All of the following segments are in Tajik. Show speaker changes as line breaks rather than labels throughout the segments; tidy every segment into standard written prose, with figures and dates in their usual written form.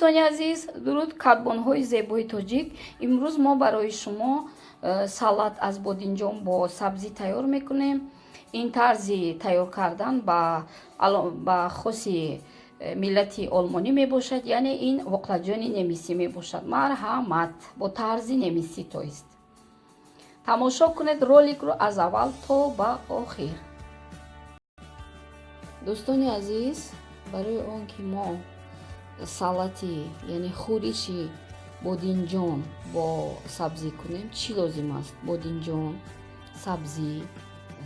Дӯстони азиз, дуруд, кадбонҳои зебои тоҷик. Имрӯз мо барои шумо салат аз бодинҷон бо сабзӣ тайёр мекунем. Ин тарзи тайёр кардан ба хоси миллати олмонӣ мебошад, яъне ин воқлаҷони немисӣ мебошад. Марҳамат, бо тарзи немисӣ, то есть. Тамошо кунед роликро аз аввал то ба охир. Дӯстони азиз, барои он ки мо салати, яъне хӯриши бодинҷон бо сабзӣ кунем, чӣ лозим аст? Бодинҷон, сабзӣ,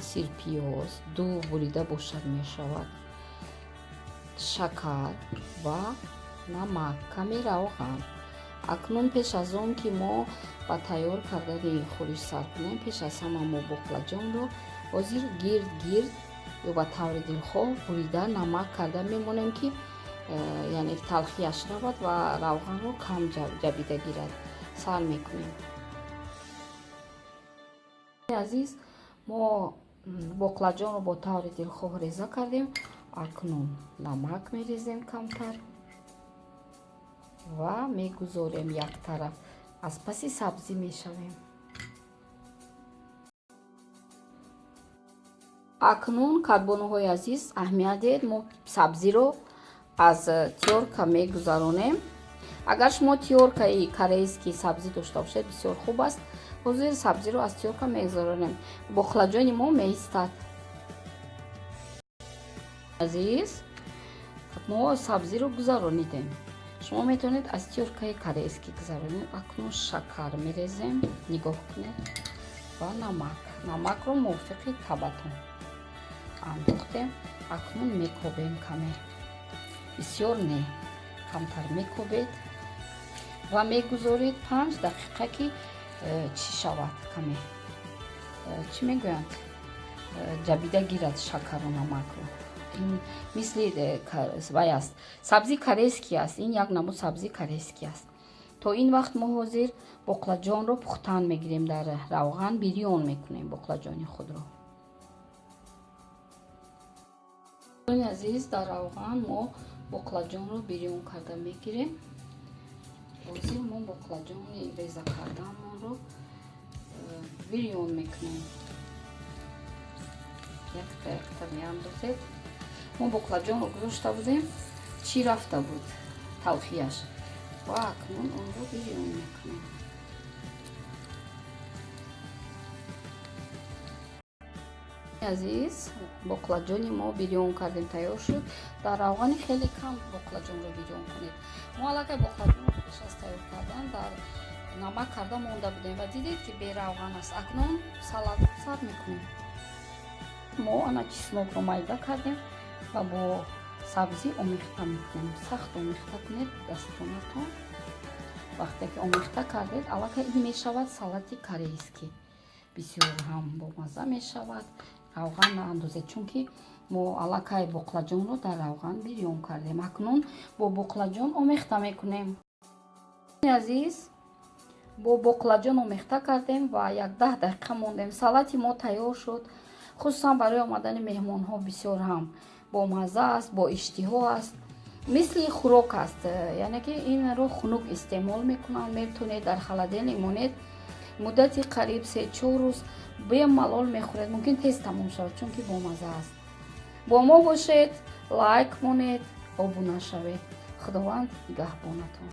сирпиёз ду бурида бошад мешавад, шакар ва намак, каме равған. Акнун пеш аз он ки мо ба тайёр кардани хӯриш сар кунем, пеш аз ҳама мо боқлаҷонро ҳозир гирд гирд ё ба таври дилхоҳ бурида, намак карда мемонем, ки яъне талхияш равад ва равғанро кам ҷабида гирад. Сар мекунем. Азиз, мо боқлаҷонро бо таври дилхоҳ реза кардем. Акнун намак мерезем камтар ва мегузорем як тараф. Аз паси сабзӣ мешавем. Акнун, кадбонуҳои азиз, аҳамият диҳед, мо сабзиро аз тёрка мегузаронем. Агар шумо тёркаи корейский сабзӣ дошта бошед, бисёр хуб аст. Ҳозир сабзиро аз тёрка мегузаронем, боқлаҷони мо меистад. Азиз, мо сабзиро гузаронидем. Шумо метавонед аз тёркаи корейский гузаронед. Акнун шакар мерезем, нигоҳ кунед, ва намак. Намакро мувофиқи табатон андохтем. Акнун мекобем каме, бисёр не, камтар мекобед ва мегузоред 5 дақиқа, ки чӣ шавад, каме чӣ мегӯянд, ҷабида гирад шакару намакро. Ин мисли вай аст, сабзи корейский аст, ин як намуд сабзи корейский аст. То ин вақт мо ҳозир боқлаҷонро пухтан мегирем, дар равған бирён мекунем боқлаҷони худро. Азиз, дар равған мо боқлаҷонро бирён карда мегирем. Ҳозир мо боқлаҷони реза кардаамонро бирён мекунем. Якта якта меандозед. Мо боқлаҷонро гузошта будем, чӣ рафта буд талхияш, ва акнун онро бирён мекунем. Азиз, боқлаҷони мо бирён кардем, тайёр шуд. Дар равғани хеле кам боқлаҷонро бирён кунед. Мо аллакай боқлаҷонро пеш аз тайёр кардан дар намак карда монда будем ва дидед, ки беравған аст. Акнун салатро сар мекунем. Мо ана чеснокро майда кардем ва бо сабзӣ омехта мекунем. Сахт омехта кунед дастонатон. Вақте ки омехта кардед, аллакай ин мешавад салати корейский, бисёр ҳам бомазза мешавад. Равған наандозед, чунки мо аллакай боқлаҷонро дар равған бирён кардем. Акнун бо боқлаҷон омехта мекунем. Азиз, бо боқлаҷон омехта кардем ва як 10 дақиқа мондем. Салати мо тайёр шуд. Хусусан барои омадани меҳмонҳо бисёр ҳам бомазза аст, бо иштиҳо аст, мисли хӯрок аст. Яъне ки инро хунук истеъмол мекунанд. Метавонед дар холодильник монед, муддати қариб 3-4 рӯз бемалол мехӯред. Мумкин тез тамом шавад, чунки бомазза аст. Бо мо бошед, лайк монед, обуна шавед. Худованд нигаҳбонатон.